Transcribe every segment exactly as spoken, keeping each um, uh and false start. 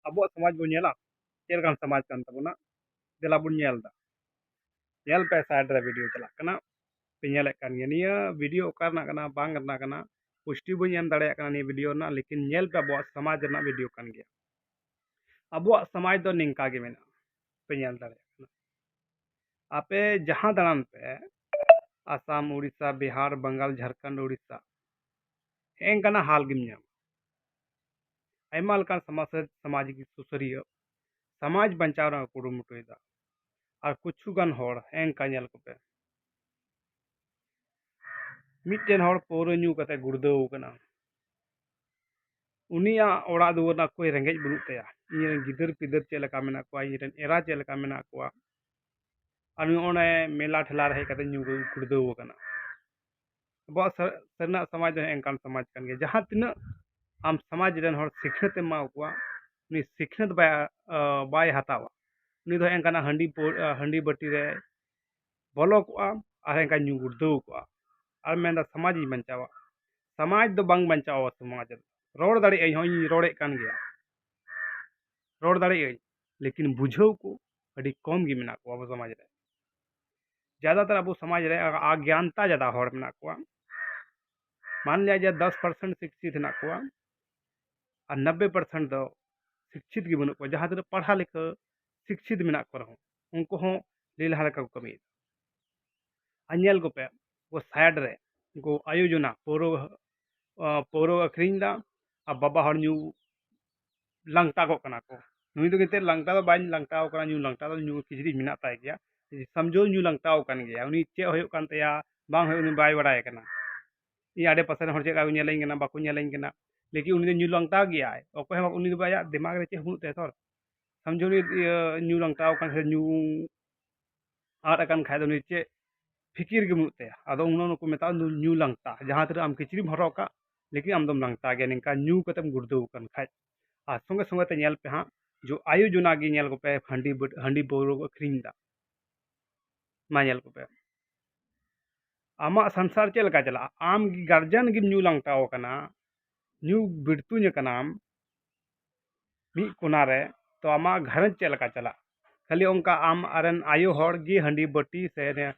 ᱟᱵᱚᱣᱟᱜ ᱥᱚᱢᱟᱡᱽ ᱵᱚᱱ ᱧᱮᱞᱟ, ᱪᱮᱫ ᱞᱮᱠᱟᱱ ᱥᱚᱢᱟᱡᱽ ᱠᱟᱱ ᱛᱟᱵᱚᱱᱟ᱾ ᱫᱮᱞᱟ ᱵᱚᱱ ᱧᱮᱞ ᱮᱫᱟ, ᱧᱮᱞ ᱯᱮ, ᱥᱟᱭᱤᱰ ᱨᱮ ᱵᱷᱤᱰᱤᱭᱳ ᱪᱟᱞᱟᱜ ᱠᱟᱱᱟ, ᱯᱮ ᱧᱮᱞᱮᱫ ᱠᱟᱱ ᱜᱮᱭᱟ᱾ ᱱᱤᱭᱟᱹ ᱵᱷᱤᱰᱤᱭᱳ ᱚᱠᱟ ᱨᱮᱱᱟᱜ ᱠᱟᱱᱟ, ᱵᱟᱝ ᱨᱮᱱᱟᱜ ᱠᱟᱱᱟ, ᱯᱩᱥᱴᱤ ᱵᱟᱹᱧ ᱮᱢ ᱫᱟᱲᱮᱭᱟᱜ ᱠᱟᱱᱟ ᱱᱤᱭᱟᱹ ᱵᱷᱤᱰᱤᱭᱳ ᱨᱮᱱᱟᱜ, ᱞᱮᱠᱤᱱ ᱧᱮᱞ ᱯᱮ, ᱟᱵᱚᱣᱟᱜ ᱥᱚᱢᱟᱡᱽ ᱨᱮᱱᱟᱜ ᱵᱷᱤᱰᱤᱭᱳ ᱠᱟᱱ ᱜᱮᱭᱟ᱾ ᱟᱵᱚᱣᱟᱜ ᱥᱚᱢᱟᱡᱽ ᱫᱚ ᱱᱤᱝᱠᱟ ᱜᱮ ᱢᱮᱱᱟᱜᱼᱟ, ᱯᱮ ᱧᱮᱞ ᱫᱟᱲᱮᱭᱟᱜ ᱠᱟᱱᱟ᱾ ᱟᱯᱮ ᱡᱟᱦᱟᱸ ᱫᱟᱬᱟᱱ ᱯᱮ, ᱟᱥᱟᱢ, ᱩᱲᱤᱥᱥᱟ, ᱵᱤᱦᱟᱨ, ᱵᱟᱝᱜᱟᱞ, ᱡᱷᱟᱲᱠᱷᱚᱸᱰ, ᱩᱲᱤᱥᱥᱟ, ᱦᱮᱸ ᱚᱱᱠᱟᱱᱟᱜ ᱦᱟᱞ ᱜᱮᱢ ᱧᱟᱢᱟ᱾ ᱟᱭᱢᱟ ᱞᱮᱠᱟᱱ ᱥᱚᱢᱟᱡᱽ, ᱥᱟᱢᱟᱡᱤᱠ ᱥᱩᱥᱟᱹᱨᱤᱭᱟᱹ ᱥᱚᱢᱟᱡᱽ ᱵᱟᱧᱪᱟᱣ ᱨᱮᱱᱟᱜ ᱠᱚ ᱠᱩᱨᱩᱢᱩᱴᱩᱭᱮᱫᱟ᱾ ᱟᱨ ᱠᱤᱪᱷᱩ ᱜᱟᱱ ᱦᱚᱲ ᱦᱮᱸ ᱚᱱᱠᱟ ᱧᱮᱞ ᱠᱚᱯᱮ, ᱢᱤᱫᱴᱮᱱ ᱦᱚᱲ ᱯᱟᱹᱣᱨᱟᱹ ᱧᱩ ᱠᱟᱛᱮ ᱜᱩᱲᱫᱟᱹᱣ ᱟᱠᱟᱱᱟ, ᱩᱱᱤᱭᱟᱜ ᱚᱲᱟᱜ ᱫᱩᱣᱟᱹᱨ ᱨᱮᱱᱟᱜ ᱠᱚᱭ ᱨᱮᱸᱜᱮᱡ ᱵᱟᱹᱱᱩᱜ ᱛᱟᱭᱟ, ᱤᱧ ᱨᱮᱱ ᱜᱤᱫᱟᱹᱨ ᱯᱤᱫᱟᱹᱨ ᱪᱮᱫ ᱞᱮᱠᱟ ᱢᱮᱱᱟᱜ ᱠᱚᱣᱟ, ᱤᱧ ᱨᱮᱱ ᱮᱨᱟ ᱪᱮᱫ ᱞᱮᱠᱟ ᱢᱮᱱᱟᱜ ᱠᱚᱣᱟ, ᱟᱨ ᱱᱩᱭ ᱚᱸᱰᱮ ᱢᱮᱞᱟ ᱴᱷᱮᱞᱟ ᱨᱮ ᱦᱮᱡ ᱠᱟᱛᱮ ᱧᱩ ᱜᱩᱲᱫᱟᱹᱣ ᱟᱠᱟᱱᱟ᱾ ᱟᱵᱚᱣᱟᱜ ᱥᱟ-, ᱥᱟᱹᱨᱤᱱᱟᱜ ᱥᱚᱢᱟᱡᱽ ᱫᱚ ᱦᱮᱸ ᱚᱱᱠᱟᱱ ᱥᱚᱢᱟᱡᱽ ᱠᱟᱱ ᱜᱮᱭᱟ, ᱡᱟᱦᱟᱸ ᱛᱤᱱᱟᱹᱜ ᱟᱢ ᱥᱚᱢᱟᱡᱽ ᱨᱮᱱ ᱦᱚᱲ ᱥᱤᱠᱷᱱᱟᱹᱛ ᱮᱢ ᱮᱢᱟ ᱠᱚᱣᱟ, ᱩᱱᱤ ᱥᱤᱠᱷᱱᱟᱹᱛ ᱵᱟᱭ, ᱟ, ᱵᱟᱭ ᱦᱟᱛᱟᱣᱟ᱾ ᱩᱱᱤ ᱫᱚ ᱦᱮᱸ ᱚᱱᱠᱟᱱᱟᱜ ᱦᱟᱺᱰᱤ ᱯᱟᱹᱣ-, ᱟ, ᱦᱟᱺᱰᱤ ᱵᱟᱹᱴᱤ ᱨᱮ ᱵᱚᱞᱚ ᱠᱚᱜᱼᱟ ᱟᱨ ᱮᱱᱠᱷᱟᱱ ᱧᱩ ᱜᱩᱲᱫᱟᱹᱣ ᱠᱚᱜᱼᱟ ᱟᱨ ᱢᱮᱱᱫᱟ, "ᱥᱚᱢᱟᱡᱽ ᱤᱧ ᱵᱟᱧᱪᱟᱣᱟ, ᱥᱚᱢᱟᱡᱽ ᱫᱚ ᱵᱟᱝ ᱵᱟᱧᱪᱟᱣᱟ, ᱥᱚᱢᱟᱡᱽ ᱨᱮ ᱨᱚᱲ ᱫᱟᱲᱮᱭᱟᱜ ᱟᱹᱧ, ᱦᱚᱸ ᱤᱧ ᱨᱚᱲᱮᱫ ᱠᱟᱱ ᱜᱮᱭᱟ, ᱨᱚᱲ ᱫᱟᱲᱮᱭᱟᱜ ᱟᱹᱧ", ᱞᱮᱠᱤᱱ ᱵᱩᱡᱷᱟᱹᱣ ᱠᱚ ᱟᱹᱰᱤ ᱠᱚᱢ ᱜᱮ ᱢᱮᱱᱟᱜ ᱠᱚᱣᱟ ᱟᱵᱚ ᱥᱚᱢᱟᱡᱽ ᱨᱮ᱾ ᱡᱟᱫᱟᱛᱟᱨ ᱟᱵᱚ ᱥᱚᱢᱟᱡᱽ ᱨᱮ ᱟ-, ᱟᱜᱽᱭᱟᱱᱛᱟ ᱡᱟᱫᱟ ᱦᱚᱲ ᱢᱮᱱᱟᱜ ᱠᱚᱣᱟ᱾ ᱢᱟᱱ ᱞᱤᱭᱟ ᱡᱮ ᱫᱚᱥ ᱯᱟᱨᱥᱮᱱᱴ ᱥᱤᱠᱪᱷᱤᱛ ᱦᱮᱱᱟᱜ ᱠᱚᱣᱟ ᱟᱨ ᱱᱚᱵᱵᱳᱭ ᱯᱟᱨᱥᱮᱱᱴ ᱫᱚ ᱥᱤᱠᱪᱷᱤᱛ ᱜᱮ ᱵᱟᱹᱱᱩᱜ ᱠᱚᱣᱟ᱾ ᱡᱟᱦᱟᱸ ᱛᱤᱱᱟᱹᱜ ᱯᱟᱲᱦᱟᱣ ᱞᱮᱠᱷᱟ ᱥᱤᱠᱪᱷᱤᱛ ᱢᱮᱱᱟᱜ ᱠᱚ ᱨᱮᱦᱚᱸ, ᱩᱱᱠᱩ ᱦᱚᱸ ᱞᱮᱞᱦᱟ ᱞᱮᱠᱟ ᱠᱚ ᱠᱟᱹᱢᱤᱭᱮᱫᱟ᱾ ᱟᱨ ᱧᱮᱞ ᱠᱚᱯᱮ, ᱩᱱᱠᱩ ᱥᱟᱭᱤᱰ ᱨᱮ ᱩᱱᱠᱩ ᱟᱭᱳ ᱡᱚᱱᱟ ᱯᱟᱹᱣᱨᱟᱹ, ᱟ, ᱯᱟᱹᱣᱨᱟᱹ ᱟᱹᱠᱷᱨᱤᱧ ᱮᱫᱟ ᱟᱨ ᱵᱟᱵᱟ ᱦᱚᱲ ᱧᱩ ᱞᱟᱝᱴᱟ ᱠᱚᱜ ᱠᱟᱱᱟ ᱠᱚ᱾ ᱱᱩᱭ ᱫᱚ ᱮᱱᱛᱮᱫ ᱞᱟᱝᱴᱟ ᱫᱚ ᱵᱟᱭ ᱞᱟᱝᱴᱟᱣ ᱠᱟᱱᱟ, ᱧᱩ ᱞᱟᱝᱴᱟ ᱫᱚ ᱧᱩ ᱠᱤᱪᱨᱤᱡ ᱢᱮᱱᱟᱜ ᱛᱟᱭ ᱜᱮᱭᱟ᱾ ᱥᱟᱢᱡᱷᱟᱹᱣ ᱧᱩ ᱞᱟᱝᱴᱟᱣ ᱠᱟᱱ ᱜᱮᱭᱟ, ᱩᱱᱤ ᱪᱮᱫ ᱦᱩᱭᱩᱜ ᱠᱟᱱ ᱛᱟᱭᱟ ᱵᱟᱝ ᱦᱩᱭᱩᱜ ᱩᱱᱤ ᱵᱟᱭ ᱵᱟᱲᱟᱭ ᱠᱟᱱᱟ᱾ ᱤᱧ ᱟᱰᱮ ᱯᱟᱥᱮ ᱨᱮᱱ ᱦᱚᱲ ᱪᱮᱫ ᱞᱮᱠᱟ ᱠᱚ ᱧᱮᱞᱤᱧ ᱠᱟᱱᱟ ᱵᱟᱠᱚ ᱧᱮᱞᱤᱧ ᱠᱟᱱᱟ, ᱞᱮᱠᱤᱱ ᱩᱱᱤ ᱫᱚ ᱧᱩ ᱞᱟᱝᱴᱟᱣ ᱜᱮᱭᱟᱭ᱾ ᱚᱠᱚᱭ ᱦᱚᱸ ᱩᱱᱤ ᱫᱚ ᱟᱭᱟᱜ ᱫᱤᱢᱟᱜᱽ ᱨᱮ ᱪᱮᱫ ᱦᱚᱸ ᱵᱟᱹᱱᱩᱜ ᱛᱟᱭᱟ ᱛᱷᱚᱨ᱾ ᱥᱟᱢᱡᱷᱟᱹᱣ ᱩᱱᱤ, ᱤᱭᱟᱹ, ᱧᱩ ᱞᱟᱝᱴᱟᱣ ᱠᱟᱱ ᱠᱷᱟᱱ ᱧᱩ ᱟᱫ ᱟᱠᱟᱱ ᱠᱷᱟᱡ ᱫᱚ ᱩᱱᱤ ᱪᱮᱫ ᱯᱷᱤᱠᱤᱨ ᱜᱮ ᱵᱟᱹᱱᱩᱜ ᱛᱟᱭᱟ᱾ ᱟᱫᱚ ᱩᱱᱟᱹᱜ ᱠᱚ ᱢᱮᱛᱟᱜᱼᱟ ᱧᱩ, ᱧᱩ ᱞᱟᱝᱴᱟ᱾ ᱡᱟᱦᱟᱸ ᱛᱤᱱᱟᱹᱜ ᱟᱢ ᱠᱤᱪᱨᱤᱡ ᱮᱢ ᱦᱚᱨᱚᱜ ᱠᱟᱜ, ᱞᱮᱠᱤᱱ ᱟᱢ ᱫᱚᱢ ᱞᱟᱝᱴᱟ ᱜᱮᱭᱟ ᱱᱤᱝᱠᱟ ᱧᱩ ᱠᱟᱛᱮᱢ ᱜᱩᱲᱫᱟᱹᱣ ᱟᱠᱟᱱ ᱠᱷᱟᱡ᱾ ᱟᱨ ᱥᱚᱸᱜᱮ ᱥᱚᱸᱜᱮ ᱛᱮ ᱧᱮᱞ ᱯᱮ ᱦᱟᱸᱜ, ᱡᱚ ᱟᱭᱳ ᱡᱚᱱᱟ ᱜᱮ ᱧᱮᱞ ᱠᱚᱯᱮ ᱦᱟᱺᱰᱤ ᱵᱟᱹᱴ-, ᱦᱟᱺᱰᱤ ᱯᱟᱹᱣᱨᱟᱹ ᱠᱚ ᱟᱹᱠᱷᱨᱤᱧ ᱮᱫᱟ᱾ ᱢᱟ ᱧᱮᱞ ᱠᱚᱯᱮ, ᱟᱢᱟᱜ ᱥᱚᱝᱥᱟᱨ ᱪᱮᱫ ᱞᱮᱠᱟ ᱪᱟᱞᱟᱜᱼᱟ? ᱟᱢ ᱜᱮ ᱜᱟᱨᱡᱮᱱ ᱜᱮᱢ ᱧᱩ ᱞᱟᱝᱴᱟᱣ ᱟᱠᱟᱱᱟ, ᱧᱩ ᱵᱤᱲᱛᱩᱧ ᱟᱠᱟᱱᱟᱢ, ᱢᱤᱫ ᱠᱚᱱᱟ ᱨᱮ, ᱛᱚ ᱟᱢᱟᱜ ᱜᱷᱟᱨᱚᱸᱡᱽ ᱪᱮᱫ ᱞᱮᱠᱟ ᱪᱟᱞᱟᱜᱼᱟ? ᱠᱷᱟᱹᱞᱤ ᱚᱱᱠᱟ ᱟᱢ ᱟᱨᱮᱱ ᱟᱭᱳ ᱦᱚᱲ ᱜᱮ ᱦᱟᱺᱰᱤ ᱵᱟᱹᱴᱤ ᱥᱮ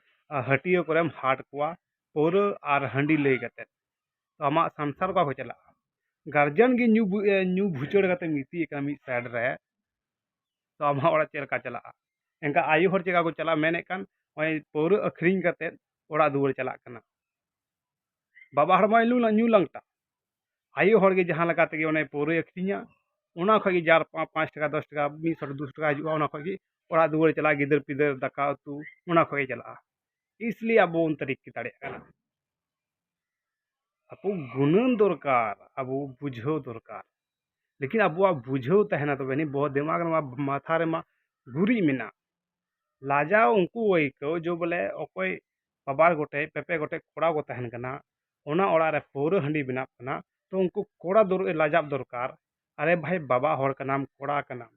ᱦᱟᱹᱴᱤᱭᱟᱹ ᱠᱚᱨᱮᱢ ᱦᱟᱴ ᱠᱚᱣᱟ, ᱯᱟᱹᱣᱨᱟᱹ ᱟᱨ ᱦᱟᱺᱰᱤ ᱞᱟᱹᱭ ᱠᱟᱛᱮ᱾ ᱛᱚ ᱟᱢᱟᱜ ᱥᱚᱝᱥᱟᱨ ᱚᱠᱟ ᱠᱚ ᱪᱟᱞᱟᱜᱼᱟ? ᱜᱟᱨᱡᱮᱱ ᱜᱮ ᱧᱩ ᱵᱩ-, ᱮ, ᱧᱩ ᱵᱷᱩᱪᱟᱹᱲ ᱠᱟᱛᱮᱢ ᱜᱤᱛᱤᱡ ᱟᱠᱟᱱᱟ ᱢᱤᱫ ᱥᱟᱭᱤᱰ ᱨᱮ, ᱛᱚ ᱟᱢᱟᱜ ᱚᱲᱟᱜ ᱪᱮᱫ ᱞᱮᱠᱟ ᱪᱟᱞᱟᱜᱼᱟ? ᱮᱱᱠᱷᱟᱱ ᱟᱭᱳ ᱦᱚᱲ ᱪᱮᱫ ᱞᱮᱠᱟ ᱠᱚ ᱪᱟᱞᱟᱜᱼᱟ? ᱢᱮᱱᱮᱫ ᱠᱟᱱ ᱱᱚᱜᱼᱚᱭ ᱯᱟᱹᱣᱨᱟᱹ ᱟᱹᱠᱷᱨᱤᱧ ᱠᱟᱛᱮ ᱚᱲᱟᱜ ᱫᱩᱣᱟᱹᱨ ᱪᱟᱞᱟᱜ ᱠᱟᱱᱟ᱾ ᱵᱟᱵᱟ ᱦᱚᱲ ᱢᱟᱭ ᱧᱩ ᱞᱟ-, ᱧᱩ ᱞᱟᱝᱴᱟ᱾ ᱟᱭᱳ ᱦᱚᱲ ᱜᱮ ᱡᱟᱦᱟᱸ ᱞᱮᱠᱟ ᱛᱮᱜᱮ ᱚᱱᱮ ᱯᱟᱹᱣᱨᱟᱹᱭ ᱟᱹᱠᱷᱨᱤᱧᱟ, ᱚᱱᱟ ᱠᱷᱚᱡ ᱜᱮ ᱡᱟᱨ ᱯᱟ-, ᱯᱟᱸᱪ ᱴᱟᱠᱟ, ᱫᱚᱥ ᱴᱟᱠᱟ, ᱢᱤᱫ ᱥᱚ ᱴᱟᱠᱟ, ᱫᱩᱥᱚ ᱴᱟᱠᱟ ᱦᱤᱡᱩᱜᱼᱟ, ᱚᱱᱟ ᱠᱷᱚᱡ ᱜᱮ ᱚᱲᱟᱜ ᱫᱩᱣᱟᱹᱨ ᱪᱟᱞᱟᱜᱼᱟ, ᱜᱤᱫᱟᱹᱨ ᱯᱤᱫᱟᱹᱨ ᱫᱟᱠᱟ ᱩᱛᱩ ᱚᱱᱟ ᱠᱷᱚᱡ ᱜᱮ ᱪᱟᱞᱟᱜᱼᱟ᱾ ᱤᱥᱞᱤᱭᱮ ᱟᱵᱚ ᱵᱚᱱ ᱛᱟᱹᱨᱤᱠᱷ ᱫᱟᱲᱮᱭᱟᱜ ᱠᱟᱱᱟ᱾ ᱟᱵᱚ ᱜᱩᱱᱟᱹᱱ ᱫᱚᱨᱠᱟᱨ, ᱟᱵᱚ ᱵᱩᱡᱷᱟᱹᱣ ᱫᱚᱨᱠᱟᱨ᱾ ᱞᱮᱠᱤᱱ ᱟᱵᱚᱣᱟᱜ ᱵᱩᱡᱷᱟᱹᱣ ᱛᱟᱦᱮᱱᱟ ᱛᱚᱵᱮ ᱟᱹᱱᱤᱡ ᱵᱚᱦᱚᱜ ᱫᱤᱢᱟᱜᱽ ᱨᱮᱢᱟ, ᱢᱟᱛᱷᱟ ᱨᱮᱢᱟ ᱜᱩᱨᱤᱡ ᱢᱮᱱᱟᱜ᱾ ᱞᱟᱡᱟᱣ ᱩᱱᱠᱩ ᱟᱹᱭᱠᱟᱹᱣ ᱡᱮ ᱵᱚᱞᱮ ᱚᱠᱚᱭ ᱵᱟᱵᱟᱨ ᱜᱚᱴᱮᱡ, ᱯᱮ ᱯᱮ ᱜᱚᱴᱮᱡ ᱠᱚᱲᱟ ᱠᱚ ᱛᱟᱦᱮᱱ ᱠᱟᱱᱟ, ᱚᱱᱟ ᱚᱲᱟᱜ ᱨᱮ ᱯᱟᱹᱣᱨᱟᱹ ᱦᱟᱺᱰᱤ ᱵᱮᱱᱟᱜ ᱠᱟᱱᱟ, ᱛᱚ ᱩᱱᱠᱩ ᱠᱚᱲᱟ ᱫᱚᱨ-, ᱞᱟᱡᱟᱣ ᱫᱚᱨᱠᱟᱨ᱾ ᱟᱨᱮ ᱵᱷᱟᱭ, ᱵᱟᱵᱟ ᱦᱚᱲ ᱠᱟᱱᱟᱢ, ᱠᱚᱲᱟ ᱠᱟᱱᱟᱢ,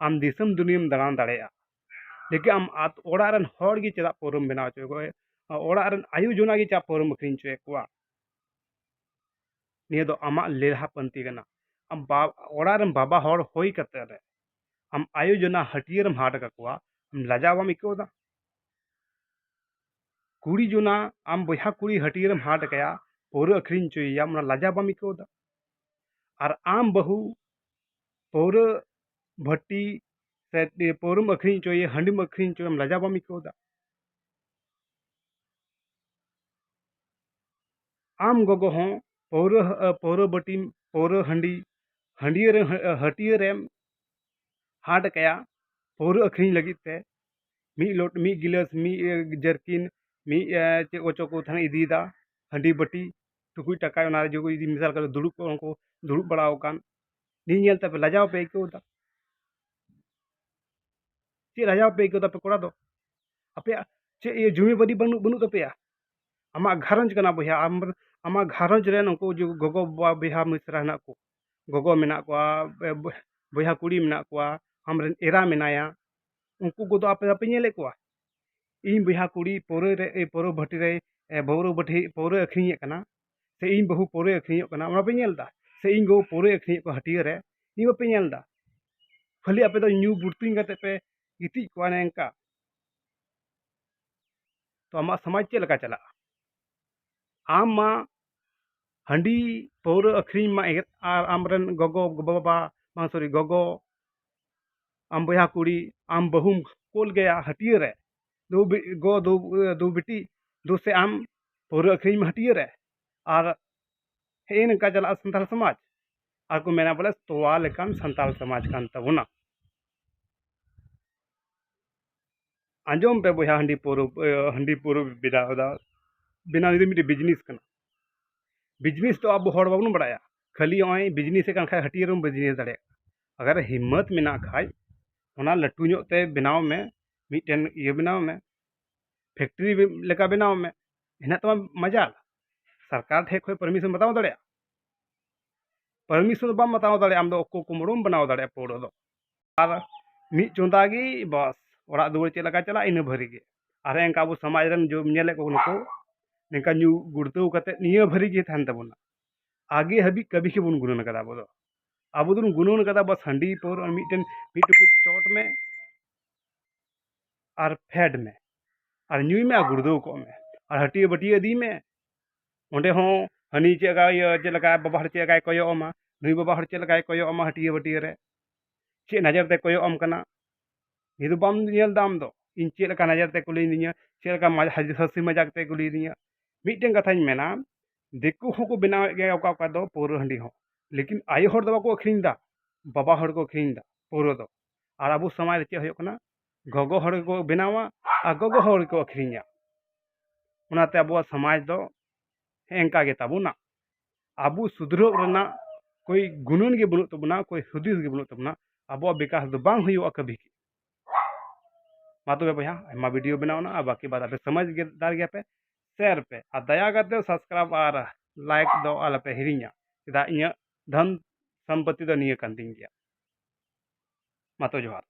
ᱟᱢ ᱫᱤᱥᱚᱢ ᱫᱩᱱᱤᱭᱟᱹᱢ ᱫᱟᱬᱟᱱ ᱫᱟᱲᱮᱭᱟᱜᱼᱟ, ᱞᱮᱠᱤᱱ ᱟᱢ ᱟᱛ-, ᱚᱲᱟᱜ ᱨᱮᱱ ᱦᱚᱲ ᱜᱮ ᱪᱮᱫᱟᱜ ᱯᱟᱹᱣᱨᱟᱹᱢ ᱵᱮᱱᱟᱣ ᱦᱚᱪᱚᱭᱮᱫ ᱠᱚᱣᱟ? ᱚᱲᱟᱜ ᱨᱮᱱ ᱟᱭᱳ ᱡᱚᱱᱟ ᱜᱮ ᱪᱮᱫᱟᱜ ᱯᱟᱹᱣᱨᱟᱹᱢ ᱟᱹᱠᱷᱨᱤᱧ ᱦᱚᱪᱚᱭᱮᱫ ᱠᱚᱣᱟ? ᱱᱤᱭᱟᱹ ᱫᱚ ᱟᱢᱟᱜ ᱞᱮᱞᱦᱟ ᱯᱟᱱᱛᱤ ᱠᱟᱱᱟ᱾ ᱟᱢ ᱵᱟ-, ᱚᱲᱟᱜ ᱨᱮᱱ ᱵᱟᱵᱟ ᱦᱚᱲ ᱦᱩᱭ ᱠᱟᱛᱮ ᱨᱮ ᱟᱢ ᱟᱭᱳ ᱡᱚᱱᱟ ᱦᱟᱹᱴᱭᱟᱹ ᱨᱮᱢ ᱦᱟᱴ ᱠᱟᱠᱚᱣᱟ, ᱟᱢ ᱞᱟᱡᱟᱣ ᱵᱟᱢ ᱟᱹᱭᱠᱟᱹᱣ ᱮᱫᱟ? ᱠᱩᱲᱤ ᱡᱚᱱᱟ ᱟᱢ ᱵᱚᱭᱦᱟ ᱠᱩᱲᱤ ᱦᱟᱹᱴᱭᱟᱹ ᱨᱮᱢ ᱦᱟᱴ ᱠᱟᱭᱟ, ᱯᱟᱹᱣᱨᱟᱹ ᱟᱹᱠᱷᱨᱤᱧ ᱦᱚᱪᱚᱭᱮᱭᱟᱢ, ᱚᱱᱟ ᱞᱟᱡᱟᱣ ᱵᱟᱢ ᱟᱹᱭᱠᱟᱹᱣ ᱮᱫᱟ? ᱟᱨ ᱟᱢ ᱵᱟᱹᱦᱩ ᱯᱟᱹᱣᱨᱟᱹ ᱵᱷᱟᱹᱴᱤ ᱥᱮ ᱯᱟᱹᱣᱨᱟᱹᱢ ᱟᱹᱠᱷᱨᱤᱧ ᱦᱚᱪᱚᱭᱮᱭᱟ, ᱦᱟᱺᱰᱤᱢ ᱟᱹᱠᱷᱨᱤᱧ ᱦᱚᱪᱚᱭᱮᱭᱟ, ᱞᱟᱡᱟᱣ ᱵᱟᱢ ᱟᱹᱭᱠᱟᱹᱣ ᱮᱫᱟ? ᱟᱢ ᱜᱚᱜᱚ ᱦᱚᱸ ᱯᱟᱹᱣᱨᱟᱹ, ᱯᱟᱹᱣᱨᱟᱹ ᱵᱟᱹᱴᱤᱢ, ᱯᱟᱹᱣᱨᱟᱹ ᱦᱟᱺᱰᱤ, ᱦᱟᱺᱰᱤᱭᱟᱹ ᱨᱮ, ᱦᱟᱹᱴᱭᱟᱹ ᱨᱮᱢ ᱦᱟᱴ ᱠᱟᱭᱟ ᱯᱟᱹᱣᱨᱟᱹ ᱟᱹᱠᱷᱨᱤᱧ ᱞᱟᱹᱜᱤᱫ ᱛᱮ᱾ ᱢᱤᱫ ᱞᱚᱴ-, ᱢᱤᱫ ᱜᱤᱞᱟᱹᱥ, ᱢᱤᱫ, ᱮ, ᱡᱟᱹᱨᱠᱤᱱ, ᱢᱤᱫ, ᱮ, ᱪᱮᱫ ᱠᱚᱪᱚ ᱠᱚ ᱛᱟᱦᱮᱱ ᱤᱫᱤᱭᱮᱫᱟ, ᱦᱟᱺᱰᱤ ᱵᱟᱹᱴᱤ, ᱴᱩᱠᱩᱡ ᱴᱟᱠᱟᱭ, ᱚᱱᱟ ᱨᱮ ᱡᱩᱫᱤ ᱢᱮᱥᱟᱞ ᱠᱟᱛᱮ ᱫᱩᱲᱩᱵ ᱠᱚᱜᱼᱟ, ᱩᱱᱠᱩ ᱫᱩᱲᱩᱵ ᱵᱟᱲᱟ ᱟᱠᱟᱱ, ᱱᱤᱭᱟᱹ ᱧᱮᱞ ᱛᱮ ᱟᱯᱮ ᱞᱟᱡᱟᱣ ᱯᱮ ᱟᱹᱭᱠᱟᱹᱣ ᱮᱫᱟ? ᱪᱮᱫ ᱞᱟᱡᱟᱣ ᱯᱮ ᱟᱹᱭᱠᱟᱹᱣ ᱮᱫᱟ ᱟᱯᱮ ᱠᱚᱲᱟ ᱫᱚ? ᱟᱯᱮᱭᱟᱜ ᱪᱮᱫ ᱤᱭᱟᱹ ᱡᱩᱢᱤ ᱵᱟᱹᱰᱤ ᱵᱟᱹᱱᱩᱜ, ᱵᱟᱹᱱᱩᱜ ᱛᱟᱯᱮᱭᱟ? ᱟᱢᱟᱜ ᱜᱷᱟᱨᱚᱸᱡᱽ ᱠᱟᱱᱟ ᱵᱚᱭᱦᱟ, ᱟᱢ, ᱟᱢᱟᱜ ᱜᱷᱟᱨᱚᱸᱡᱽ ᱨᱮᱱ ᱩᱱᱠᱩ ᱡᱩ-, ᱜᱚᱜᱚ ᱵᱟᱵᱟ ᱵᱚᱭᱦᱟ ᱢᱤᱥᱨᱟ ᱦᱮᱱᱟᱜ ᱠᱚ, ᱜᱚᱜᱚ ᱢᱮᱱᱟᱜ ᱠᱚᱣᱟ, ᱵᱚ-, ᱵᱚᱭᱦᱟ ᱠᱩᱲᱤ ᱢᱮᱱᱟᱜ ᱠᱚᱣᱟ, ᱟᱢᱨᱮᱱ ᱮᱨᱟ ᱢᱮᱱᱟᱭᱟ, ᱩᱱᱠᱩ ᱠᱚᱫᱚ ᱟᱯᱮ ᱵᱟᱯᱮ ᱧᱮᱞᱮᱫ ᱠᱚᱣᱟ? ᱤᱧ ᱵᱚᱭᱦᱟ ᱠᱩᱲᱤ ᱯᱟᱹᱣᱨᱟᱹ ᱨᱮ, ᱮ, ᱯᱟᱹᱣᱨᱟᱹ ᱵᱷᱟᱹᱴᱤ ᱨᱮ, ᱮ, ᱯᱟᱹᱣᱨᱟᱹ ᱵᱷᱟᱹᱴᱤ, ᱯᱟᱹᱣᱨᱟᱹ ᱟᱹᱠᱷᱨᱤᱧᱮᱫ ᱠᱟᱱᱟ, ᱥᱮ ᱤᱧ ᱵᱟᱹᱦᱩ ᱯᱟᱹᱣᱨᱟᱹᱭ ᱟᱹᱠᱷᱨᱤᱧᱮᱫ ᱠᱟᱱᱟ, ᱚᱱᱟ ᱯᱮ ᱧᱮᱞ ᱮᱫᱟ? ᱥᱮ ᱤᱧ ᱜᱚ ᱯᱟᱹᱣᱨᱟᱹᱭ ᱟᱹᱠᱷᱨᱤᱧᱮᱫ ᱠᱚᱣᱟ ᱦᱟᱹᱴᱭᱟᱹ ᱨᱮ, ᱱᱤᱭᱟᱹ ᱵᱟᱯᱮ ᱧᱮᱞ ᱮᱫᱟ᱾ ᱠᱷᱟᱹᱞᱤ ᱟᱯᱮ ᱫᱚ ᱧᱩ ᱵᱩᱲᱛᱤᱧ ᱠᱟᱛᱮ ᱯᱮ ᱜᱤᱛᱤᱡ ᱠᱚᱜᱼᱟ ᱱᱮᱝᱠᱟ᱾ ᱛᱚ ᱟᱢᱟᱜ ᱥᱚᱢᱟᱡᱽ ᱪᱮᱫ ᱞᱮᱠᱟ ᱪᱟᱞᱟᱜᱼᱟ? ᱟᱢ ᱢᱟ ᱦᱟᱺᱰᱤ ᱯᱟᱹᱣᱨᱟᱹ ᱟᱹᱠᱷᱨᱤᱧ ᱢᱟ ᱮᱜᱮᱛ, ᱟᱨ ᱟᱢᱨᱮᱱ ᱜᱚᱜᱚ ᱵᱟᱵᱟ, ᱵᱟᱝ, ᱥᱚᱨᱤ, ᱜᱚᱜᱚ, ᱟᱢ ᱵᱚᱭᱦᱟ ᱠᱩᱲᱤ, ᱟᱢ ᱵᱟᱹᱦᱩᱢ ᱠᱳᱞ ᱜᱮᱭᱟ ᱦᱟᱹᱴᱤᱭᱟᱹ ᱨᱮ, ᱫᱩ ᱵᱤ-, ᱜᱚ, ᱫᱩ, ᱫᱩ ᱵᱤᱴᱤ, ᱫᱩ ᱥᱮ ᱟᱢ ᱯᱟᱹᱣᱨᱟᱹ ᱟᱹᱠᱷᱨᱤᱧ ᱢᱮ ᱦᱟᱹᱴᱤᱭᱟᱹ ᱨᱮ᱾ ᱟᱨ ᱦᱮᱸ, ᱱᱚᱝᱠᱟ ᱪᱟᱞᱟᱜᱼᱟ ᱥᱟᱱᱛᱟᱲ ᱥᱚᱢᱟᱡᱽ᱾ ᱟᱨ ᱠᱚ ᱢᱮᱱᱟ ᱵᱚᱞᱮ ᱛᱚᱣᱟ ᱞᱮᱠᱟᱱ ᱥᱟᱱᱛᱟᱲ ᱥᱚᱢᱟᱡᱽ ᱠᱟᱱ ᱛᱟᱵᱚᱱᱟ᱾ ᱟᱸᱡᱚᱢ ᱯᱮ ᱵᱚᱭᱦᱟ, ᱦᱟᱺᱰᱤ ᱯᱟᱹᱣᱨᱟᱹ, ᱮ, ᱦᱟᱺᱰᱤ ᱯᱟᱹᱣᱨᱟᱹ ᱵᱮᱱᱟᱣ ᱮᱫᱟ, ᱵᱮᱱᱟᱣ ᱡᱩᱫᱤ ᱢᱤᱫᱴᱮᱡ ᱵᱤᱡᱽᱱᱮᱥ ᱠᱟᱱᱟ᱾ ᱵᱤᱡᱽᱱᱮᱥ ᱫᱚ ᱟᱵᱚ ᱦᱚᱲ ᱵᱟᱵᱚᱱ ᱵᱟᱲᱟᱭᱟ, ᱠᱷᱟᱹᱞᱤ ᱱᱚᱜᱼᱚᱭ ᱵᱤᱡᱽᱱᱮᱥ ᱮ ᱠᱟᱱ ᱠᱷᱟᱡ ᱦᱟᱹᱴᱤᱭᱟᱹ ᱨᱮᱢ ᱵᱤᱡᱽᱱᱮᱥ ᱫᱟᱲᱮᱭᱟᱜᱼᱟ᱾ ᱟᱜᱟᱨ ᱦᱤᱢᱢᱚᱛ ᱢᱮᱱᱟᱜ ᱠᱷᱟᱡ ᱚᱱᱟ ᱞᱟᱹᱴᱩ ᱧᱚᱜ ᱛᱮ ᱵᱮᱱᱟᱣ ᱢᱮ, ᱢᱤᱫᱴᱮᱱ ᱤᱭᱟᱹ ᱵᱮᱱᱟᱣ ᱢᱮ, ᱯᱷᱮᱠᱴᱨᱤ ᱞᱮᱠᱟ ᱵᱮᱱᱟᱣ ᱢᱮ, ᱦᱮᱱᱟᱜ ᱛᱟᱢᱟ ᱢᱟᱡᱟᱞ᱾ ᱥᱚᱨᱠᱟᱨ ᱴᱷᱮᱡ ᱠᱷᱚᱡ ᱯᱟᱨᱢᱤᱥᱚᱱ ᱦᱟᱛᱟᱣ ᱫᱟᱲᱮᱭᱟᱜᱼᱟ? ᱯᱟᱨᱢᱤᱥᱚᱱ ᱫᱚ ᱵᱟᱢ ᱦᱟᱛᱟᱣ ᱫᱟᱲᱮᱭᱟᱜᱼᱟ ᱟᱢ ᱫᱚ, ᱚᱠᱚ ᱠᱩᱢᱲᱩᱢ ᱵᱮᱱᱟᱣ ᱫᱟᱲᱮᱭᱟᱜᱼᱟ ᱯᱟᱹᱣᱨᱟᱹ ᱫᱚ᱾ ᱟᱨ ᱢᱤᱫ ᱪᱚᱸᱫᱟ ᱜᱮ ᱵᱟᱥ, ᱚᱲᱟᱜ ᱫᱩᱣᱟᱹᱨ ᱪᱮᱫ ᱞᱮᱠᱟ ᱪᱟᱞᱟᱜᱼᱟ ᱤᱱᱟᱹ ᱵᱷᱟᱹᱨᱤ ᱜᱮ᱾ ᱟᱨ ᱮᱱᱠᱟ ᱟᱵᱚ ᱥᱚᱢᱟᱡᱽ ᱨᱮᱱ ᱡᱚ-, ᱧᱮᱞᱮᱫ ᱠᱚ ᱱᱩᱠᱩ ᱱᱤᱝᱠᱟ ᱧᱩ ᱜᱩᱲᱫᱟᱹᱣ ᱠᱟᱛᱮ ᱱᱤᱭᱟᱹ ᱵᱷᱟᱹᱨᱤ ᱜᱮ ᱛᱟᱦᱮᱱ ᱛᱟᱵᱚᱱᱟ᱾ ᱟᱜᱮ ᱦᱟᱹᱵᱤᱡ ᱠᱟᱹᱵᱷᱤ ᱜᱮᱵᱚᱱ ᱜᱩᱱᱟᱹᱱ ᱠᱟᱫᱟ ᱟᱵᱚ ᱫᱚ᱾ ᱟᱵᱚ ᱫᱚᱵᱚᱱ ᱜᱩᱱᱟᱹᱱ ᱠᱟᱫᱟ ᱵᱟᱥ ᱦᱟᱺᱰᱤ ᱯᱟᱹᱣᱨᱟᱹ ᱢᱤᱫᱴᱮᱱ, ᱢᱤᱫ ᱴᱩᱠᱩᱡ ᱪᱚᱴ ᱢᱮ ᱟᱨ ᱯᱷᱮᱰ ᱢᱮ ᱟᱨ ᱧᱩᱭ ᱢᱮ ᱟᱨ ᱜᱩᱲᱫᱟᱹᱣ ᱠᱚᱜ ᱢᱮ ᱟᱨ ᱦᱟᱹᱴᱤᱭᱟᱹ ᱵᱟᱹᱴᱤᱭᱟᱹ ᱤᱫᱤᱭ ᱢᱮ᱾ ᱚᱸᱰᱮ ᱦᱚᱸ ᱦᱟᱹᱱᱤ ᱪᱮᱫ ᱞᱮᱠᱟ, ᱤᱭᱟᱹ, ᱪᱮᱫ ᱞᱮᱠᱟ ᱵᱟᱵᱟ ᱦᱚᱲ ᱪᱮᱫ ᱞᱮᱠᱟᱭ ᱠᱚᱭᱚᱜ ᱟᱢᱟ, ᱱᱩᱭ ᱵᱟᱵᱟ ᱦᱚᱲ ᱪᱮᱫ ᱞᱮᱠᱟᱭ ᱠᱚᱭᱚᱜ ᱟᱢᱟ ᱦᱟᱹᱴᱤᱭᱟᱹ ᱵᱟᱹᱴᱤᱭᱟᱹ ᱨᱮ, ᱪᱮᱫ ᱱᱟᱡᱟᱨ ᱛᱮ ᱠᱚᱭᱚᱜ ᱟᱢ ᱠᱟᱱᱟ, ᱱᱤᱭᱟᱹ ᱫᱚ ᱵᱟᱢ ᱧᱮᱞ ᱫᱟ ᱟᱢ ᱫᱚ᱾ ᱤᱧ ᱪᱮᱫ ᱞᱮᱠᱟ ᱱᱟᱡᱟᱨ ᱛᱮ ᱠᱩᱞᱤᱭᱤᱫᱤᱧᱟ, ᱪᱮᱫ ᱞᱮᱠᱟ ᱢᱟ-, ᱦᱟᱹᱥᱤ ᱦᱟᱹᱥᱤ ᱢᱟᱡᱟᱠ ᱛᱮ ᱠᱩᱞᱤᱭᱤᱫᱤᱧᱟ᱾ ᱢᱤᱫᱴᱮᱱ ᱠᱟᱛᱷᱟᱧ ᱢᱮᱱᱟ, ᱫᱤᱠᱩ ᱦᱚᱸᱠᱚ ᱵᱮᱱᱟᱣᱮᱫ ᱜᱮᱭᱟ ᱚᱠᱟ ᱚᱠᱟ ᱫᱚ ᱯᱟᱹᱣᱨᱟᱹ ᱦᱟᱺᱰᱤ ᱦᱚᱸ, ᱞᱮᱠᱤᱱ ᱟᱭᱳ ᱦᱚᱲ ᱫᱚ ᱵᱟᱠᱚ ᱟᱹᱠᱷᱨᱤᱧ ᱫᱟ, ᱵᱟᱵᱟ ᱦᱚᱲ ᱠᱚ ᱟᱹᱠᱷᱨᱤᱧ ᱫᱟ ᱯᱟᱹᱣᱨᱟᱹ ᱫᱚ᱾ ᱟᱨ ᱟᱵᱚ ᱥᱚᱢᱟᱡᱽ ᱨᱮ ᱪᱮᱫ ᱦᱩᱭᱩᱜ ᱠᱟᱱᱟ, ᱜᱚᱜᱚ ᱦᱚᱲ ᱜᱮᱠᱚ ᱵᱮᱱᱟᱣᱟ ᱟᱨ ᱜᱚᱜᱚ ᱦᱚᱲ ᱜᱮᱠᱚ ᱟᱹᱠᱷᱨᱤᱧᱟ᱾ ᱚᱱᱟᱛᱮ ᱟᱵᱚᱣᱟᱜ ᱥᱚᱢᱟᱡᱽ ᱫᱚ ᱦᱮᱸ ᱮᱱᱠᱟ ᱜᱮ ᱛᱟᱵᱚᱱᱟ᱾ ᱟᱵᱚ ᱥᱩᱫᱷᱨᱟᱹᱜ ᱨᱮᱱᱟᱜ ᱠᱳᱭ ᱜᱩᱱᱟᱹᱱ ᱜᱮ ᱵᱟᱹᱱᱩᱜ ᱛᱟᱵᱚᱱᱟ, ᱠᱳᱭ ᱦᱩᱫᱤᱥ ᱜᱮ ᱵᱟᱹᱱᱩᱜ ᱛᱟᱵᱚᱱᱟ, ᱟᱵᱚᱣᱟᱜ ᱵᱤᱠᱟᱥ ᱫᱚ ᱵᱟᱝ ᱦᱩᱭᱩᱜᱼᱟ ᱠᱟᱵᱷᱤ ᱜᱮ᱾ ᱢᱟ ᱛᱚᱵᱮ ᱵᱚᱭᱦᱟ, ᱟᱭᱢᱟ ᱵᱷᱤᱰᱤᱭᱳ ᱵᱮᱱᱟᱣ ᱮᱱᱟ, ᱟᱨ ᱵᱟᱠᱤ ᱵᱟᱫ ᱟᱯᱮ ᱥᱚᱢᱚᱭ ᱜᱮ ᱫᱟᱨ ᱜᱮᱭᱟ ᱯᱮ, ᱥᱮᱭᱟᱨ ᱯᱮ, ᱟᱨ ᱫᱟᱭᱟ ᱠᱟᱛᱮ ᱥᱟᱵᱥᱠᱨᱟᱭᱤᱵ ᱟᱨ ᱞᱟᱭᱤᱠ ᱫᱚ ᱟᱞᱚᱯᱮ ᱦᱤᱲᱤᱧᱟ, ᱪᱮᱫᱟᱜ ᱤᱧᱟᱹᱜ ᱫᱷᱚᱱ ᱥᱚᱢᱯᱚᱛᱛᱤ ᱫᱚ ᱱᱤᱭᱟᱹ ᱠᱟᱱ ᱛᱤᱧ ᱜᱮᱭᱟ᱾ ᱢᱟ ᱛᱚ ᱡᱚᱦᱟᱨ᱾